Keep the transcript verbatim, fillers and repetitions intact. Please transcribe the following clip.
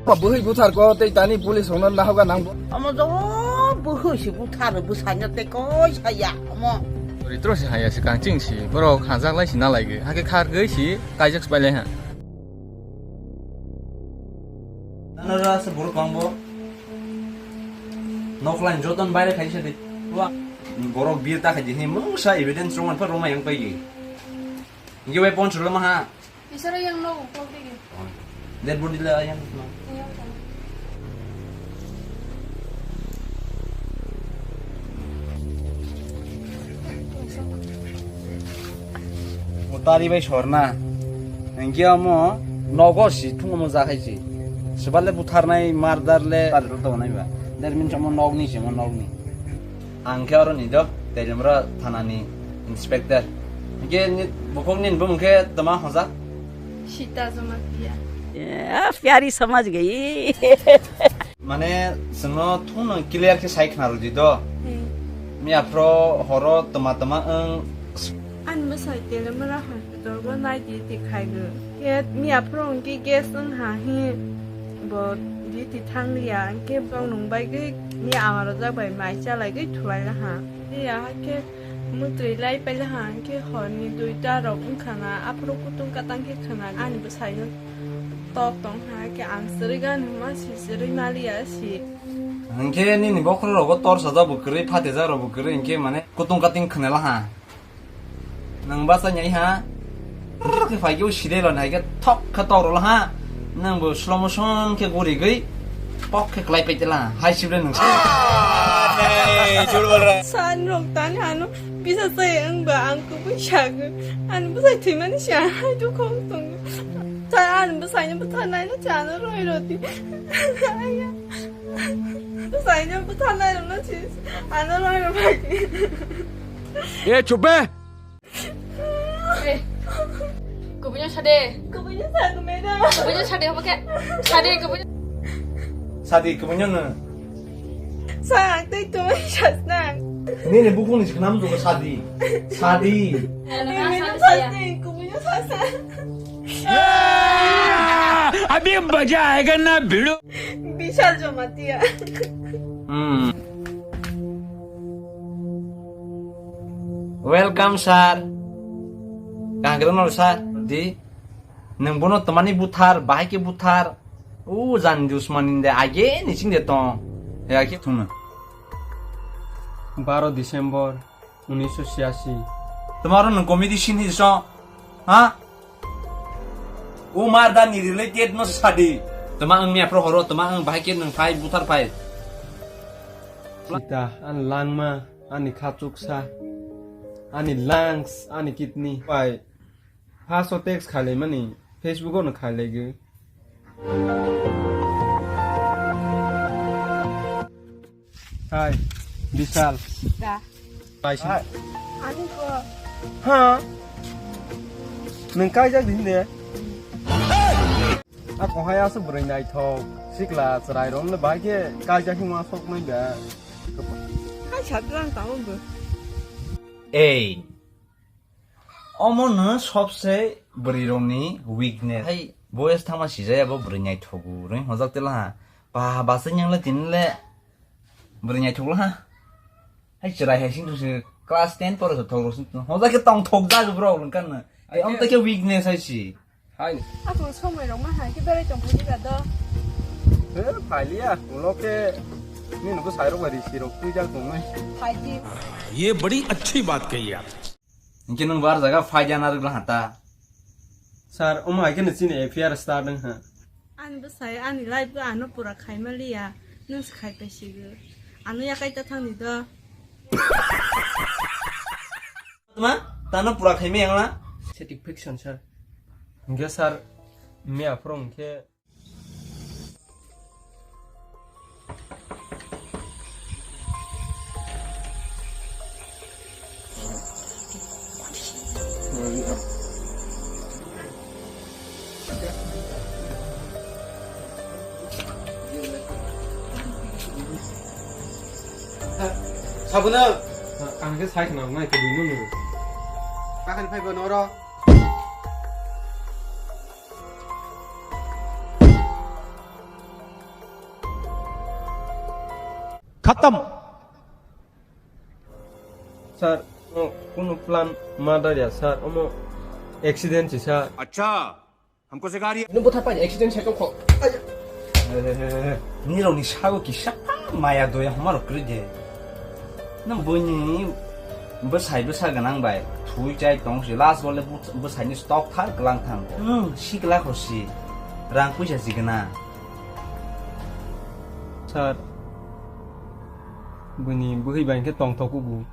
Bwhwi buthar ko tei tani police rokno nahoga nang bo. Omo jo bwhwi si buthar bwsai no tei koi saya omo. Ritro si haya si kangching si borok hajak lai si nalai ge hake khar gwi si kaijak si pai lai ha. Nara se borok kang bo. Nok line joton baire khai se de. Wa borok bir ta khai de he mungsa evidence rok man pa roma yang pai ge. Ngi wai pon chulama ha. Isara yang no uklok digi. Dead body la yang no. Yang kan. Mutari bai sorna. Engke amo nogo si thung amo jakhai si. Sebale butharnai murder le padro to nai ba. Der min chamo nog ni se mo nog ni. Ang khe oro ni do, Teliamura thana ni inspector. Hingke ni bukhuk ni bumung khe toma hoja? Sita Jamatia. ए, प्यारी समझ गई। Mane, chwngno thungno clear khe sai khna rwdi do. Hmm. Miya phro horo toma toma wng. Ani bwsai Teliamura hospital o nai di ti khai gw. Khe miya phro hwnkhe gas wng ha hi bo di ti thang liya. Hwnkhe bong nung bai gwi miya ama rojak bai mai chalai gwi thulai la ha. Liya ha khe mwtwi lai pai la ha. Hwnkhe hor ni duita rok wng kha na. Aphuru kutung katang khe khwna ani bwsai no tok tong ha. Khe ang chwrwi gani hwnma si chwrwi ma liya si. Hwnkhe nini bokhorok rogo tor sajak bo kwrwi, phatijak rok bo kwrwi, hwnkhe mane kutung kating khwna la ha. Nwng basa nyai ha. Rrrr khe phai khe o sidai lo nai khe thok khe tok rw la ha. Nwng bo slow motion khe guri gwi pok khe klai pai tela ha. Hai sibre nwng. San rok tani ano bisa sai ang ba ang kubui sago. Ani bwsai thwimani si ang hai dukho tongo. Sa ani bwsai ni bwtha nai na chano roi roti. Saino bwtha nairokno si ano nairok bai. ए चुप बे। Kubuino sade. Kubuino sade, madam. Kubuino sade, obo khe? Sade, kubuino. Sadi, kubuino no. Sa, ang tei tongwi sasna. Nini bukhukni siknam jugo sadi. Sadi. Madam, sade, kubuino sasa. अभी मजा आएगा ना भिड़ो। Bishal Jamatia. Hmm. Welcome, sir. Kagrano, sir. Di. Nwng bono twmani buthar, bahai khe buthar. O jan dusmani de age ni sing de tong. Ya khe thuna. Baro December, unisho siasi. Tomaro nwng comedy scene hi so? Ha? O murder ni related no sadi. Toma ang miya pro horo, toma ang bahai khe nwng phai buthar phai. Sita, ani langma, ani khachuksa, ani lungs, ani kidney. Pai, first o text khailai mani, Facebook o no khailai gwi. Hai, Bishal. Da. Kaisa. Hai. Ani ko. Ha? Nwng kaijak di hinde? A kohai aswk bwrwi naithok, sikla chwrai romle bahai khe kaijak hima sok nai da. Hai, satlang tamo bo. Ei. Omo no sobse bwrwi rokni weakness. Hai, boyes thangma sijaya bo bwrwi naithogo, rwng hojak tela ha. Ba, basa nyang le tini le bwrwi naithok la ha. Hai chwrai hai sing thok si class ten pore so thok rok sing thok. Hojak khe tong thok jak bro rwng kan na. Ai, omo ta khe weakness hai si. Hai. Ako somoi rok ma hai khe berai tong phai ba do. He, phailiya, ulo khe ni nugo sai rok bai ri si rok twi jak tong nai. Phai di. ये बड़ी अच्छी बात कही आप। Hingke nwng bar jaga phai jana rwgla hata. Sir, omo hai khe no chini F I R start wng ha. Ani bwsai ani life go ano pura khaima liya, nwng se khai paisigo. Ano yakai ta thangni do. Tama, tano pura khaima yangla. Satisfaction, sir. Hingke sir, miya phoro hingke Sabono. Ang khe sai khna nai khe bini nung. Kakhani phai bo noro. खत्म। Sir, o, kuno plan murder ya, sir, omo accident si, sir. अच्छा, हमको सिखा रही है। Nung buthar pani accident se tongkho. Nirok ni sago kisa maya doya homa rok kri de. Nang boni bwsai bwsa ganang bai thui chai tong si, last bole bwsai ni stock thar glang thang. Hmm, sikla kho si. Rang puisa si gana. Sir, boni bwhi bai khe tongthok kubu.